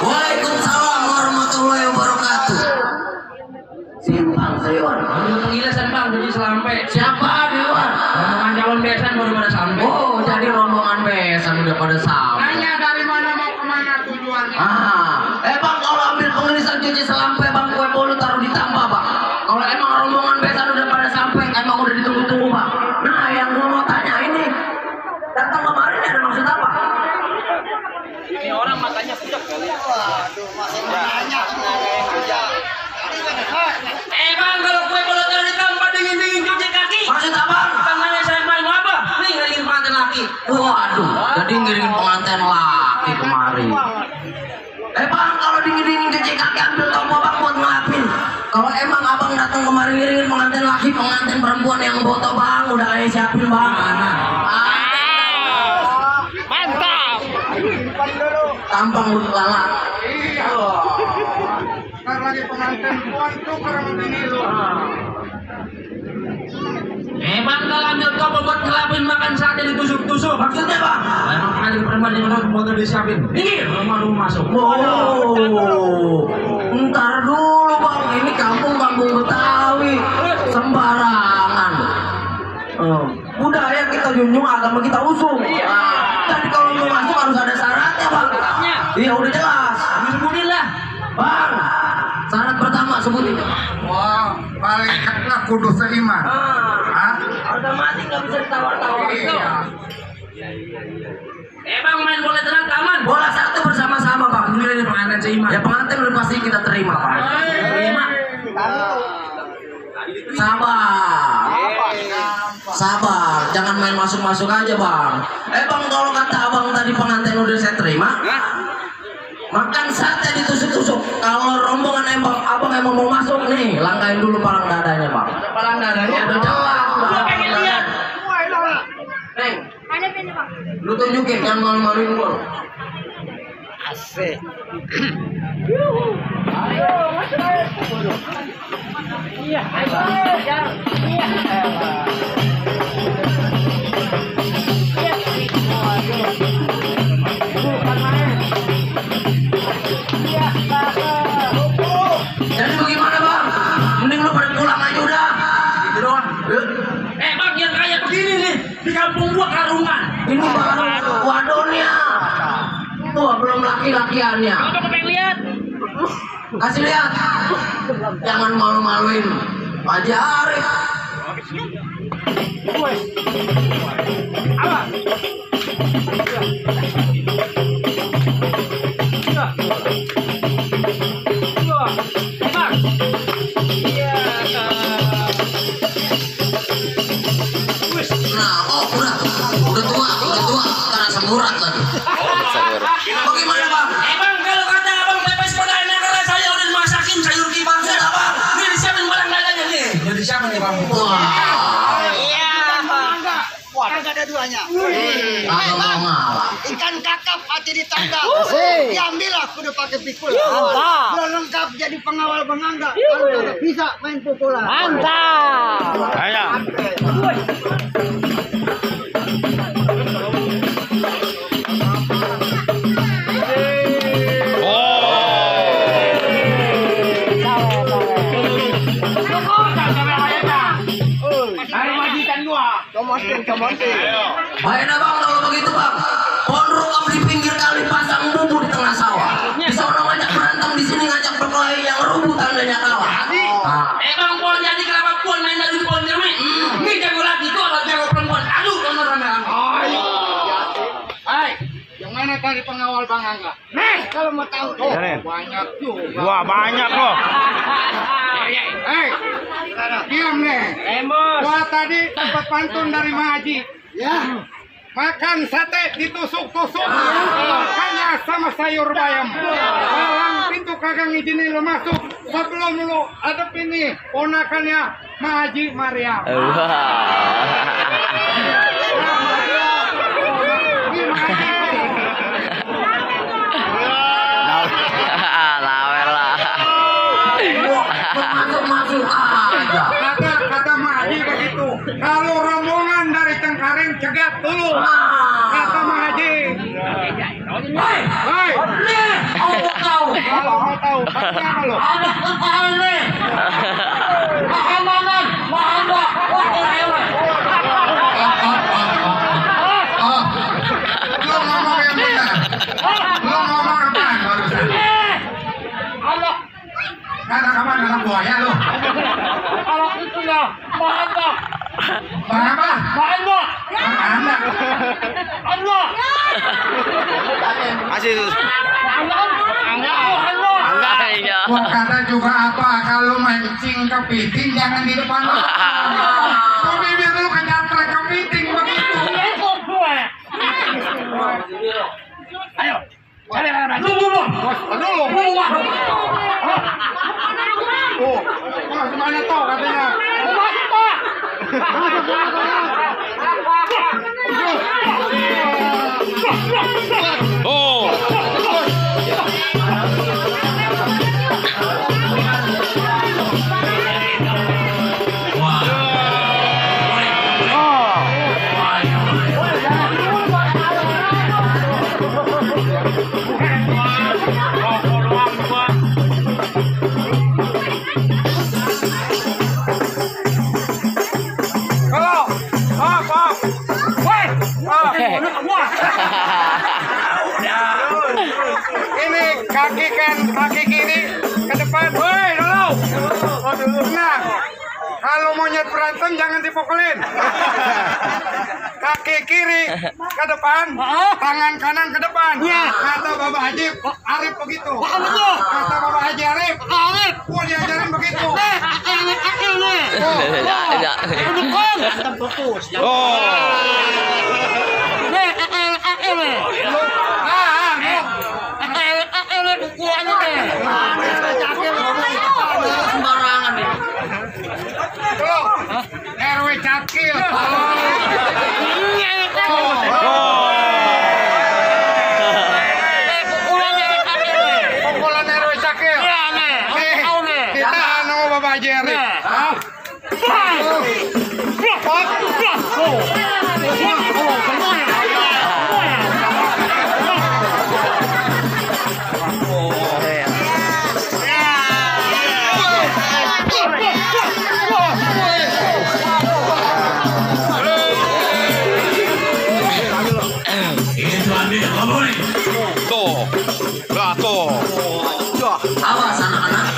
Waalaikumsalam warahmatullahi wabarakatuh. Simpang Sayur. Pengilasan bang, jadi selampe. Siapa Dewan? Rombongan calon besan baru pada sampai. Oh, jadi rombongan besan udah pada sampai. Nanya dari mana mau kemana tujuannya? Bang, kalau ambil pengirisan cuci selampe bang, kue bolu taruh di tambah bang. Kalau emang rombongan besan udah pada sampai, emang udah ditunggu-tunggu bang. Nah, yang gua mau tanya ini, datang kemarin ada maksud apa? Ini orang matanya pucat kali. Waduh, masih banyak yang kerja. Bang, kalau kue bolu taruh di tambah dingin-dingin cuci kaki. Maksud apa? Tangannya saya main apa? Nih ngiringin pengantin laki. Waduh, jadi ngiringin pengantin laki kemari. Bang, kalau dingin-dingin cuci kaki ambil tombol bang buat ngelapin. Kalau emang abang datang kemarin ngiringin pengantin laki, pengantin perempuan yang boto bang, udah ayah siapin bang. Mantap. Tampang lu lalat. Ntar lagi pengantin puan tukar sama bini lu. Bang, kalau ambil tombol buat ngelapin makan sate ditusuk-tusuk. Maksudnya bang? Emang pengantin perempuan yang mau motor disiapin. Ini rumah masuk. Oh, ntar dulu bang, ini kampung-kampung Betawi, sembarangan. Budaya kita junjung, agama kita usung. Jadi kalau mau masuk harus ada syaratnya bang. Iya udah jelas. Sebutin lah. Bang, syarat pertama sebutin. Wah, malaikatlah kudu seiman. Harga mati nggak bisa ditawar-tawar. Iya. Bang, main bola tenang taman. Bola satu bersama-sama bang. Ini pengantin seiman. Ya pengantin udah pasti kita terima bang. Terima. Sabar, jangan main masuk-masuk aja bang. Bang, kalau kata abang tadi pengantin udah saya terima, makan sate ditusuk-tusuk. Kalau rombongan abang emang mau masuk nih, langkain dulu palang dadanya bang. Palang dadanya. Udah jelas. Gua pengen lihat. Neng, lu tunjukin, jangan malu-maluin gua. Asik. Jadi bagaimana bang? Mending lu pada pulang aja udah. Gitu doang. Bang, yang kayak begini nih di kampung gua karungan. Ini baru wadonnya. Wah belum laki-lakiannya. Kasih lihat. Jangan malu-maluin Haji Arif. Nah, oh udah tua, karena semurat lagi. Bagaimana bang? Bang, kalau kata abang pepes pedanya karena saya udah masakin sayur kibang saya bang. Ini disiapin barang dadanya nih. Jadi siapa nih bang? Wah, Kagak ada duanya. agak mau ngalah. Ikan kakap hati di tangga. Diambillah kudu pakai pikul. Mantap. Belum lengkap jadi pengawal Bang Angga. Kalau kagak bisa main pukulan. Mantap. Ayo. Baiklah bang, kalau begitu bang, pohon rukam di pinggir kali pasang bumbu di tengah sawah. Di sana ngajak berantem, di sini ngajak berkelahi, yang rebut tandanya kalah. Bang, pohon jadi kelapa pohon main dari pohon jerami. Ini jago lagi itu ada jago perempuan. Aduh, rame-rame. Hai, yang mana tadi pengawal Bang Angga? Kalau mau tahu Banyak juga. Wah, banyak loh. Hei, diam nih. Gua tadi dapat pantun dari Mak Haji. ya. Makan sate ditusuk-tusuk, makanya sama sayur bayam. Palang pintu kagak ngizinin lo masuk sebelum lo adepin nih ponakannya Mak Haji Maryam. Lawer lah. Masuk aja. Kata Mak Haji begitu. Kalau rombongan dari Cengkareng cegat dulu. Kata Mak Haji. Hei, Tahu. kalau mau tahu, pakai apa lo? Ada kekal nih. Makanan, mahanda. Lo ngomong yang benar. Lo ngomong apaan barusan? Kata kapan anak buaya lo? Kalau itu ya, mahanda. Bang apa? Mahanda. Bang Anda. Allah. Masih enggak ya. Gua kata juga apa kalau mancing kepiting jangan di depan lo. Lo bibir lu kenyapret kepiting begitu. Ayo. Dulu. Dulu. Tuh, mas mana tau katanya? Oh. Halo. Apa? Woi. Ini kaki kiri ke depan. Woi, dulu. Nah, kalau monyet berantem jangan dipukulin. Kaki kiri ke depan, tangan kanan ke depan. Kata Bapak Haji Arif begitu. Kata Bapak Haji Arif. Gua diajarin begitu. Sembarangan nih. RW Cakil. Pukulan RW Cakil. Ditahan sama Bapak Haji Arif. Awas anak-anak.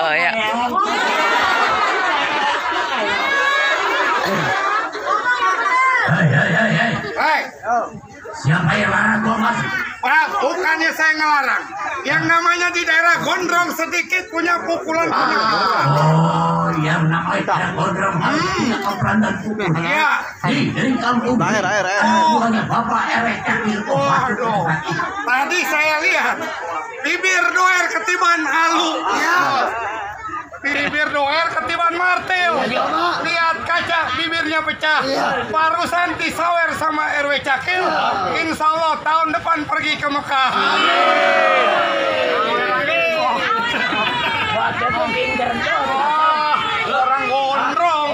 Oh ya. Hei, Siapa yang larang gua mas? Pak, bukannya saya ngelarang. Yang namanya di daerah gondrong sedikit punya pukulan. Oh, yang namanya daerah gondrong harus punya kepala dan pukul. Iya. Dari kampung. Air. Bukannya bapak erek cakil. Waduh. Tadi saya lihat bibir doer ketiban halu. Bibir doer ketiban martil. Lihat kaca bibirnya pecah. Barusan disawer sama RW Cakil. Insya Allah tahun depan pergi ke Mekah. Orang gondrong.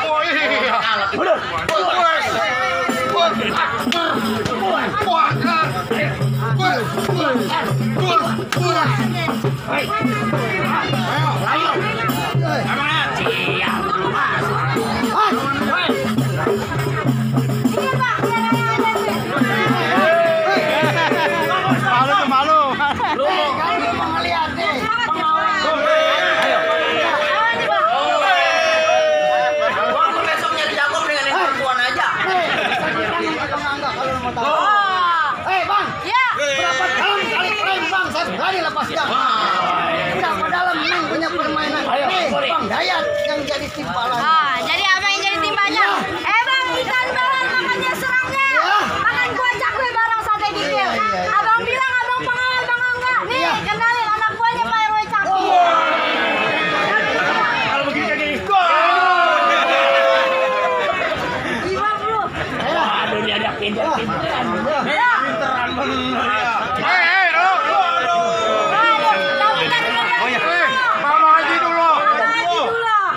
Oh iya. Besoknya dijagob dengan yang perempuan aja. Bang, berapa kali klaim bang, saya sekali lepaskan. Berapa dalam menang punya permainan. Bang Dayat yang jadi timpalan. Jadi apa yang jadi timpanya? Bang, ikan balang makannya serangnya. Makan kuah cakwe bareng sate gigil. Abang bilang abang pengawal bang enggak. Nih, kenalin anak buahnya Pak RW Cakil. Kalau begini kayak gini. Gimana bro? Aduh, dia ada pinter-pinteran. Bapak Haji dulu.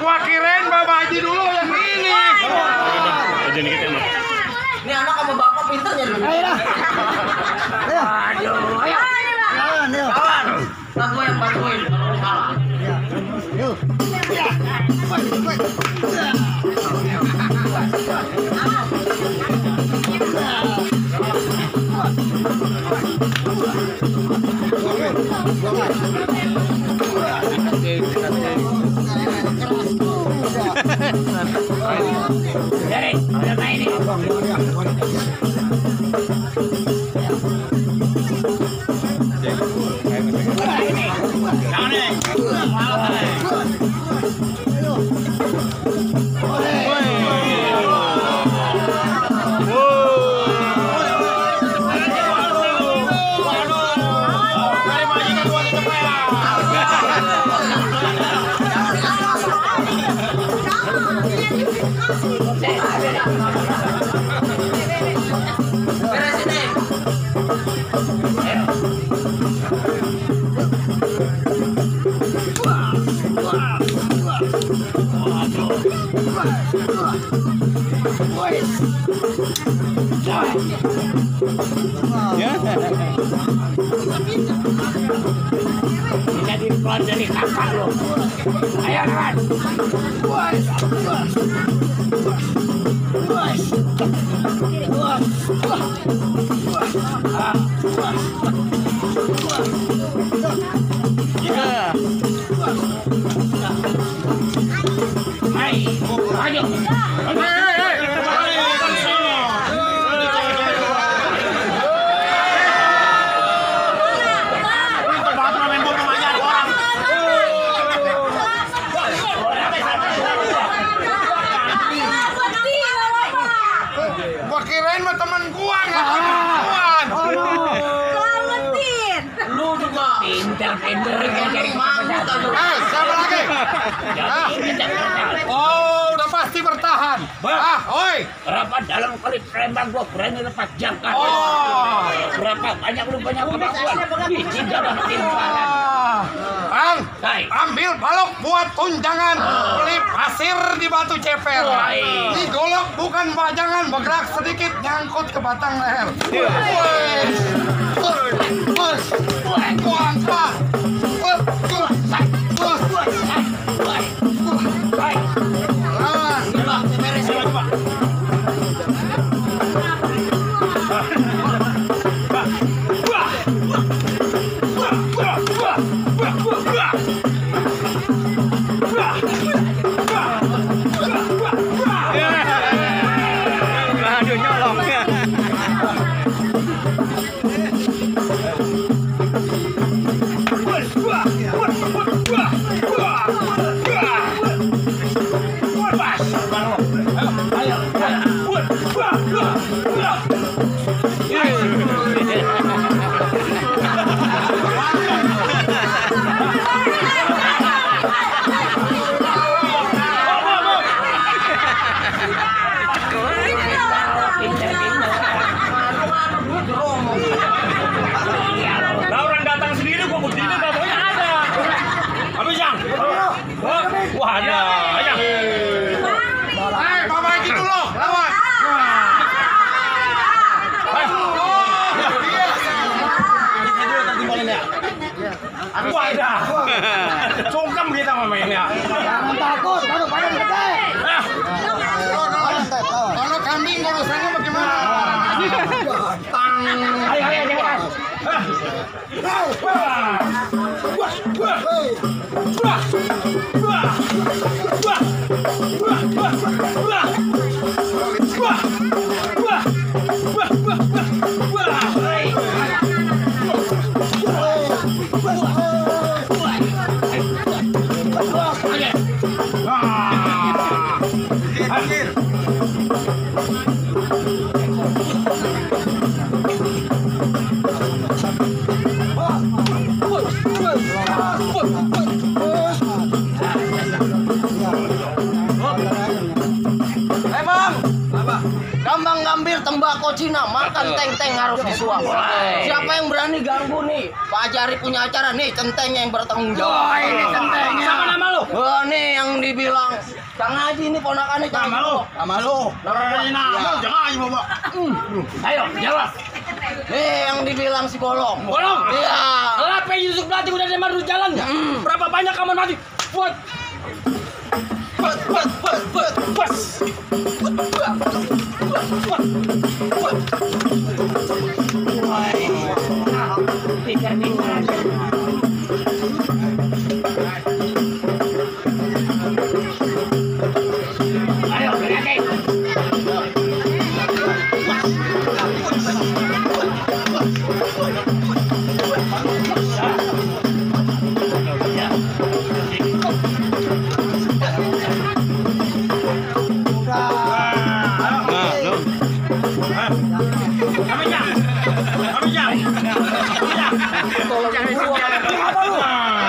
Gua kirain Bapak Haji dulu yang ini. Ini anak sama bapak pinternya dulu. Kawan, tak gua yang bantuin kalau salah. Beresin deh. Jadi keluar dari kakak lo. Ayo kan. Ayo. teman gua nggak perempuan. Selamatin. Lu juga Pinter-pinter yang jadi mamut aja. Siapa lagi? Hah? Oh, udah pasti bertahan. Oi. Berapa dalam kali Palembang gua berani lepas jangkar. Oh. Berapa banyak lu banyak kemampuan. Bikin dalam timpalan. Bang, Baik. ambil balok buat tunjangan. Beli pasir di Batu Ceper. Baik. Ini golok bukan bajangan, bergerak sedikit nyangkut ke batang leher. Aduh nyolong. Orang datang sendiri gua begini bapaknya ada. Habis yang? Wah ada. Ayo. Bapak Haji dulu, lawan. Aku ada. Sungkem kita mainnya. Jangan takut, baru badan gede. Kalau kambing urusannya bagaimana? Ayo jangan. Gampang ngambil tembakau Cina, makan teng-teng harus disuap. Siapa yang berani ganggu nih? Pak Ajari punya acara nih, centengnya yang bertanggung jawab. Ini centengnya. Siapa nama lu? Nih yang dibilang Kang Haji ini ponakannya Kang Nama lu? Nama lu. Nama jangan aja bawa. Ayo jawab. Yang dibilang si Golong. Golong? Iya. Kenapa Yusuf Latif udah demar di jalan ya? Berapa banyak kamar mati? Buat. Ayo, berani.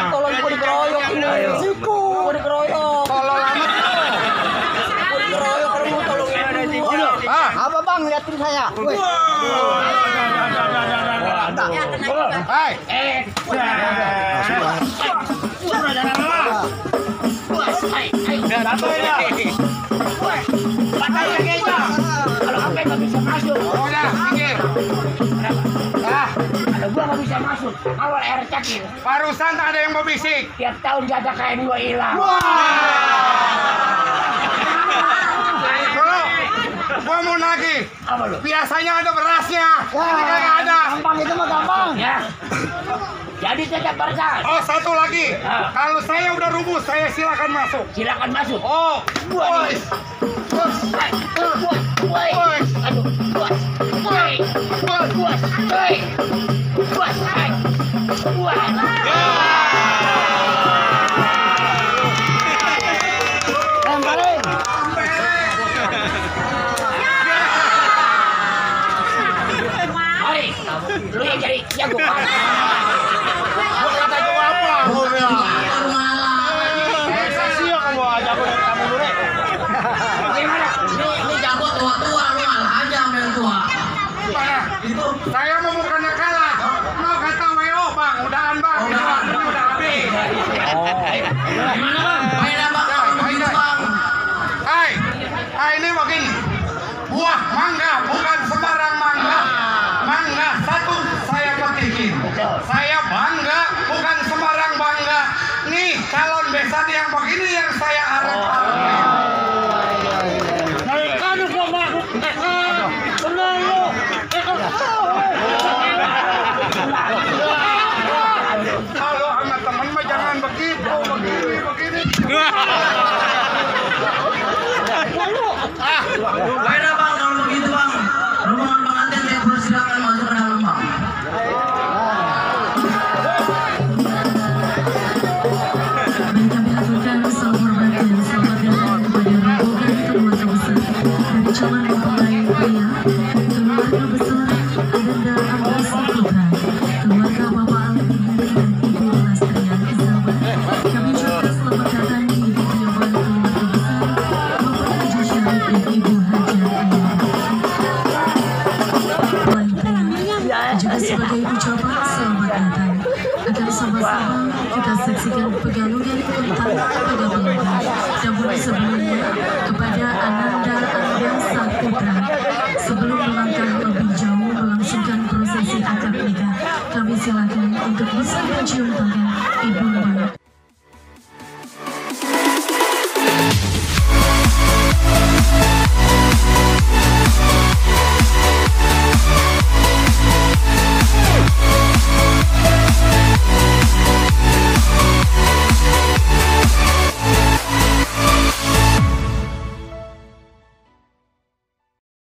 Tolong gua dikeroyok ini. Siku. Gua dikeroyok. Tolong amat. Gua dikeroyok kamu tolong. Apa bang, liatin saya. Wih. Kalau apa nggak bisa masuk? Udah, pinggir. Kalau gua nggak bisa masuk, awal air cakir. Barusan tak ada yang berbisik. Tiap tahun jatah KM gua hilang. Bro, gua mau nagih. Apa lu? Biasanya ada berasnya. Ini kagak ada. Gampang itu mah gampang. Ya. Jadi tetap berkas. Oh, satu lagi. Kalau saya udah rumus, saya silakan masuk. Silakan masuk. Oh, boys. Lemparin. Lu yang jadi jago. Gua kata jago apa? Sio kamu jago dari kamu dulu. Gimana? Ini jago tua-tua, lu malah aja sama yang tua. Gimana? Itu Saya mau bukannya kalah. Mau kata WO bang, udahan bang. Ini udah habis. gimana bang? Main apa kalau begitu bang? Hai, ini begini. Buah mangga bukan sembarang mangga. Mangga satu saya petikin. Saya bangga bukan sembarang bangga. Nih calon besan yang begini yang saya harapkan. Kalau sama teman mah jangan begitu, begini. Baiklah bang, kalau begitu bang, rombongan pengantin saya persilakan masuk ke dalam bang. Kami aturkan selamat datang, selamat datang kepada rombongan keluarga besar dari calon mempelai pria, keluarga besar Adenda Agus Putra, keluarga Bapak Alvin dan Ibu Lastria Zaman. Kami juga selamat datang di kediaman keluarga besar Bapak Haji Syarif dan Ibu Hajar Ayah. Mempelai pria juga sebagai ucapan selamat datang. Akan sama-sama kita saksikan pegalungan tentang pada pelanggan. Namun sebelumnya kepada Ananda Anda Sang Putra, sebelum melangkah lebih jauh melangsungkan prosesi akad nikah, kami silakan untuk bisa mencium tangan ibu